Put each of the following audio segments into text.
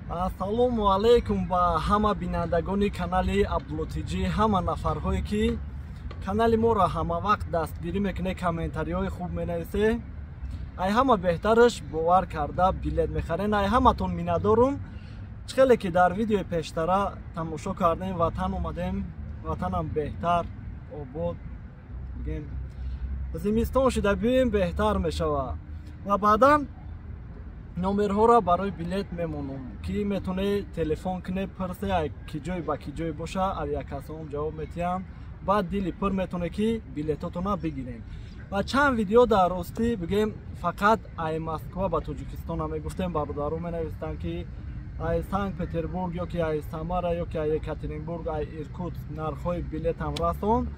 Ассалому алайкум ба ҳама бинандагони канали Абдулло ТЖ, ҳама нафарҳое, ки канали моро ҳамавақт дастгирӣ мекунед, комментариҳои хуб менависе. Ай ҳама беҳтараш бовар карда билет мехарен. Ай ҳаматон миннатдорум. Чӣ хеле ки дар видеои пештара тамошо кардем, ватан омадем, ватанам беҳтар обод, бигем, зимистон шида биёем, беҳтар мешавад. Ва баъдан номерҳоро барои билет мемонам, ки метавонед телефон кунед, пурсе, ай ки ҷой ба ки ҷой боша, авиакассаом ҷавоб метиҳам. Баъд дили пур метавонед, ки билетотона бигирем. Ва чанд видео дар ростӣ, бигем, фақат ай Москва ба Тоҷикистона мегуфтем. Бародаро менавистанд, ки ай Санкт Петербург ё ки ай Самара ё ки ай Екатеринбург, ай Иркутск нархҳои билетам расон.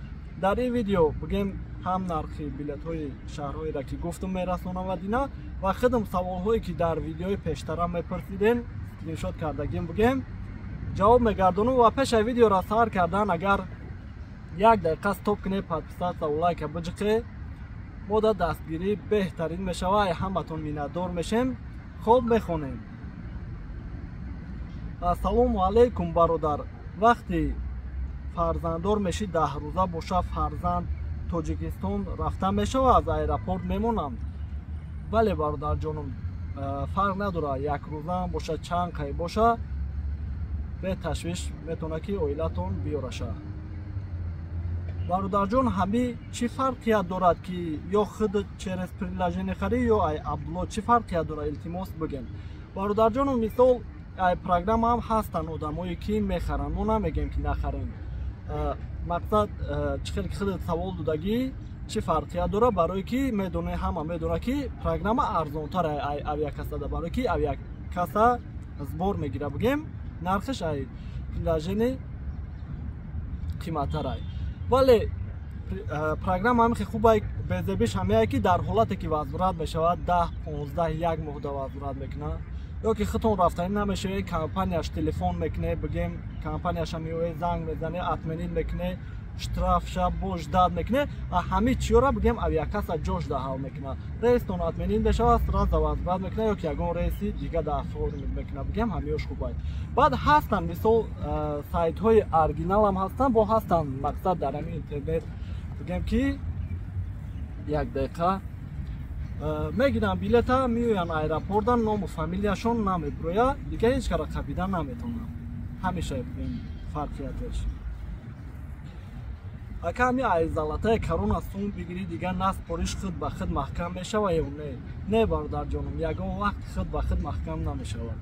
Дар ин видео, бигем, ҳам нархи билетҳои шаҳрҳоеро, ки гуфтум, мерасонам ва дина ва худам саволҳое, ки дар видеои пештара мепурсидем, скриншот кардагим, бигем, ҷавоб мегардонам. Ва пешаи видеоро сар кардан, агар як дақиқа стоп кунед, подписаться, лайка биҷиқе, мо да дастгирӣ беҳтарин мешава. Ай ҳаматон миннатдор мешем. Хоб, мехонем. Ассалому алайкум, бародар. Вақте фарзанддор мешӣ, 10 рӯза боша, фарзанд Тоҷикистон рафта мешава, аз аэропорт мемонанд? Бале, бародарҷонум, фарқ надорад, як рӯзаам боша, чанд қай боша, беташвиш метавонад, ки оилатон биёраша. Бародарҷон, ҳами чӣ фарқият дорад, ки ё худ через приложение харӣ, ё ай Абдулло, чӣ фарқият дорад, илтимос, бигем. Бародарҷону, мисол, ай программаам ҳастанд одамое, ки мехаранд. Мо намегем, ки нахарем. Мақсад, чӣ хел ки худат савол додагӣ, чӣ фарқият дорад, барое ки медоне, ҳама медонад, ки программа арзонтар ай авиакассада, барое ки авиакасса сбор мегира, бигем, нархаш ай приложение қиматтарай. Вале программа ҳамихе хубай, безебиш ҳамеае, ки дар ҳолате ки возврат мешавад, 10, 15, як моҳда возврат мекунад, ё ки худтон рафтанӣ намешавед, компанияш телефон мекуне, бигем, компанияша меоед, занг мезане, отменить мекуне, штрафша бо ждать мекуне. А ҳами чиёра, бигем, авиакасса ҷош да ҳал мекунад. Рейстон отменить мешавад, сразу возврат мекунад ё ки ягон рейси дига да оформить мекунад, бигем, ҳамиёш хубай. Баъд ҳастанд, мисол, сайтҳои оригиналам ҳастанд, бо ҳастанд, мақсад, дар ҳамин интернет, бигем, ки як дақиқа мегиранд билета, меоянд аэропорта, ному фамилияшон намебирояд, дига ҳеҷ кара қабида наметавонанд. Ҳамеша, бигем, фарқиятеш. Ака, ҳами ай Золотая Корона сум бигирӣ, дигар наспориш, худ ба худ маҳкам мешава ё не? Не, бародарҷонум, ягон вақт худ ба худ маҳкам намешавад.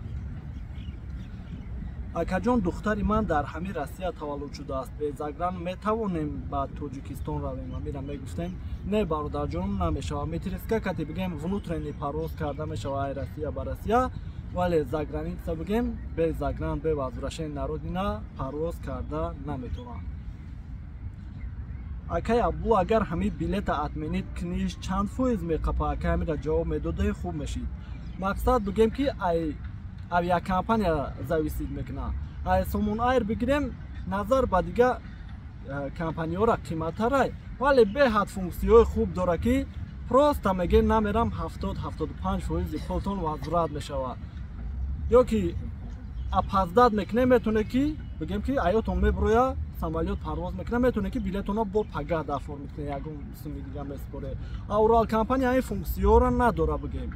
Акаҷон, духтари ман дар ҳамин Россия таваллуд шудааст, бе загран метавонем ба Тоҷикистон равем? Амира мегуфтем. Не, бародарҷонум, намешавад. Метриска кати, бигем, внутренний парвоз карда мешава ай Россия ба Россия, вале заграница, бигем, бе загран, бе возвращение на родина парвоз карда наметавонад. Акай Абдулло, агар ҳамин билета отменить куниш, чанд фоиз меқапа? Акай, ҳамира ҷавоб медодаи, хуб мешид. Мақсад, бигем, ки ай авиакомпания зависит мекунад. Ай Сомон Айр бигирем, назар ба дига компаниёра қиматтарай, вале беҳад функсияҳои хуб дорад, ки просто мегем, намерам, 70-75 фоизи пултон возврат мешавад. Ё ки опоздать мекунем, метавонед, ки, бигем, ки аётон мебироя, самолёт парвоз мекунад, метавонед, ки билетонро бо пагаҳ оформить кунед, ягон суми дига меспоре. А Урал компания ин функсияҳоро надорад, бигем,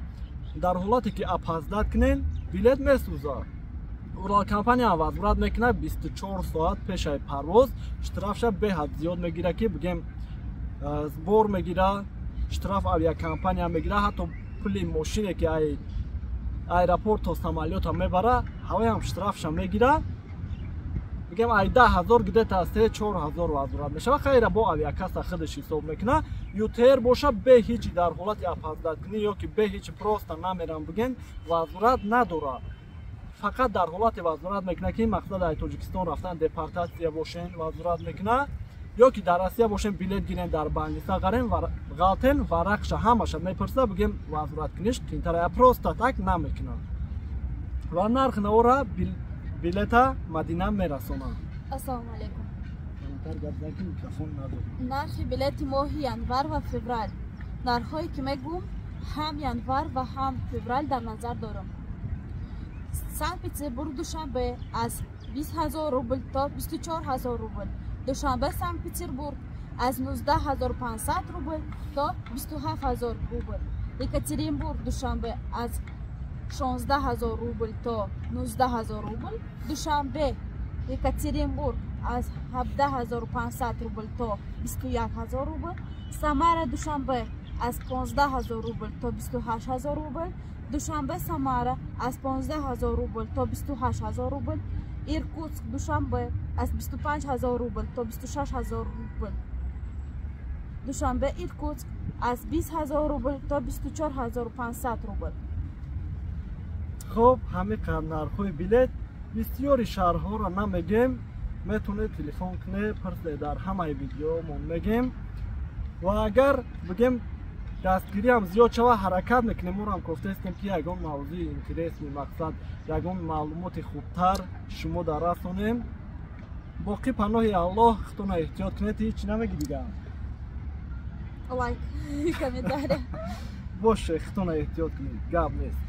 дар ҳолате ки опоздать кунем, билет месӯзад. Урал компания возврат мекунад 24 соат пешаи парвоз. Штрафша беҳад зиёд мегирад, ки, бигем, сбор мегира, штраф авиакомпания мегира, ҳатто пули мошине, ки ай аэропорт то самолёта мебара, ҳавоям штрафша мегира. Бигем, ай 10 000 где-то 3-4 ҳазор возврат мешава. Хайра, бо авиакасса худаш ҳисоб мекуна. ЮТР боша, бе ҳичи дар ҳолати опоздать кунӣ ё ки бе ҳичи просто намерам, бигем, возврат надорад. Фақат дар ҳолате возврат мекунад, ки, мақсад, ай Тоҷикистон рафтан, депортатсия бошен, возврат мекунад, ё ки дар Россия бошем, билет гирем, дар больница ғарем, ғалтен, варақша ҳамаша мепурса, бигем, возврат куниш қиинтара, просто так намекунад. Ва нарх навора билета Мадина мерасонад. Ассалому алайкум. Микрофон надорам. Нархи билети моҳи январ ва феврал. Нархҳое, ки мегӯм, ҳам январ ва ҳам феврал дар назар дорам. Санкт-Петербург Душанбе аз 20 000 рубл то 24 000 рубл. Душанбе Санкт-Петербург аз 19 500 рубл то 27 000 рубл. Екатеринбург Душанбе аз 16 000 рубл то 19 000 рубл. Душанбе Екатеринбург аз 17 500 рубл то 21 000 рубл. Самара Душанбе аз 15 000 рубл то 28 000 рубл. Душанбе Самара аз 15 000 рубл то 28 000 рубл. Иркутск Душанбе аз 25 000 рубл то 26 000 рубл. Душанбе Иркутск аз 20 000 рубл то 24 500 рубл. Хуб, ҳамин қадр нархҳои билет. Бисёри шаҳрҳоро намегем, метавонед телефон кунед, пурсед, дар ҳамаи видеомон мегем. Ва агар бигем, дастгириам зиёд шава, ҳаракат мекунем. Морам кофтаистем, ки ягон мавзӯи интересный, мақсад, ягон маълумоти хубтар шумо дар расонем. Боқӣ паноҳи Аллоҳ, худтона эҳтиёт кунед. Ҳеҷ намеги дигар? Лайк, комментарий. Боше, худтона эҳтиёт кунед, гап нест.